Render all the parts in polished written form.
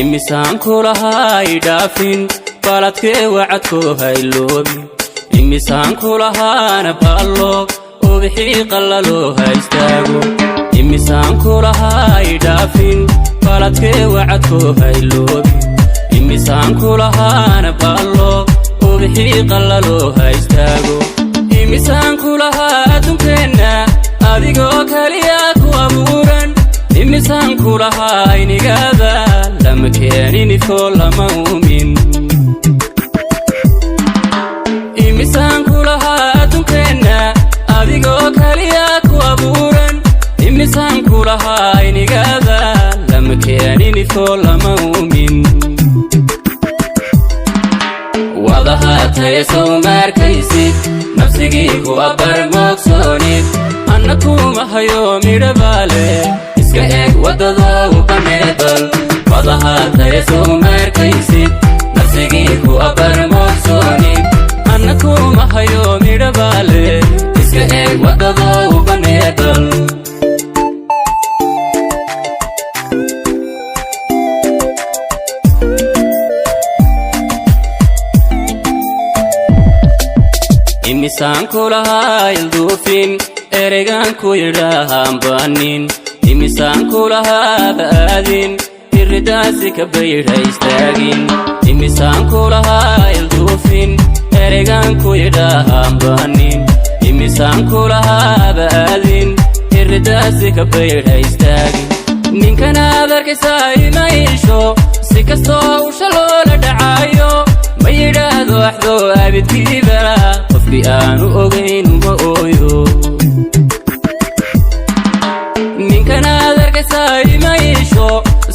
Imisaan kulahaa idhaafin, baladkee wacadkoo hayloobin. Imisaan kulahaana baallo, ubixii qallaloo ha istaago. Imisaan kulahaa idhaafin, baladkee wacadkoo hayloobin. Imisaan kulahaana baallo, ubixii qallaloo ha istaago. Imisaan kulahaa adduunkeenna adigoo kaliya ku abuuran. Imisaan kulahaa aynigaada lama keenin ifoo lama uumin. Imisaan kulahaa adduunkeenna adigoo kaliya ku abuuran. Imisaan kulahaa aynigaada lama keenin ifoo lama uumin. Wadahaataya sow maarkaysid, nafsigii ku abbar moogsoonid. Anna kuma hayo midhabaale, iska eeg waddadoo baneebal. Wadahaataya sow maarkaysid, nafsigii ku abbar moogsoonid. Anna kuma hayo midhabaale, iska eeg waddadoo baneebal. Imisaan kulahaa ilduufin, ereygaan ku yidhaahaan baanin. Imisaan kulahaaba aadin, iridaasi ka baydha istaagin. Imisaan kulahaa ilduufin, ereygaan ku yidhaahaan baanin. Imisaan kulahaaba aadin, iridaasi ka baydha istaagin. Ninkanaad arkaysaa ima iisho, si kastoo usha loola dhacaayo. Ma yidhaahdo axdoo abidkiiba, qofkii aanu ogayn uma ooyo. Ninkanaad arkaysaa ima iisho,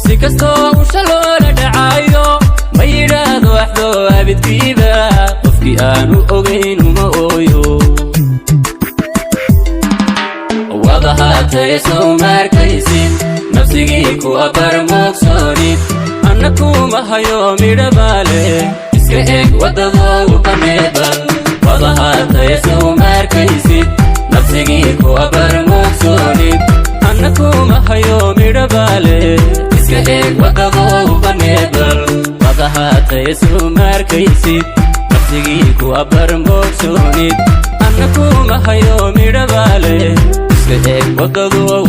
si kastoo usha loola dhacaayo. Ma yidhaahdo axdoo abidkiiba, qofkii aanu ogayn uma ooyo. Wadahaataya sow maarkaysid, nafsigii ku abbar moogsoonid. Anna kuma hayo midhabaale, iska eeg waddadoo baneebal. Wadahaataya sow maarkaysid, nafsigii ku abbar moogsoonid. Anna kuma hayo midhabaale, iska eeg waddadoo baneebal. Wadahaataya sow maarkaysid, nafsigii ku abbar moogsoonid. Anna kuma hayo midhabaale, iska eeg waddadoo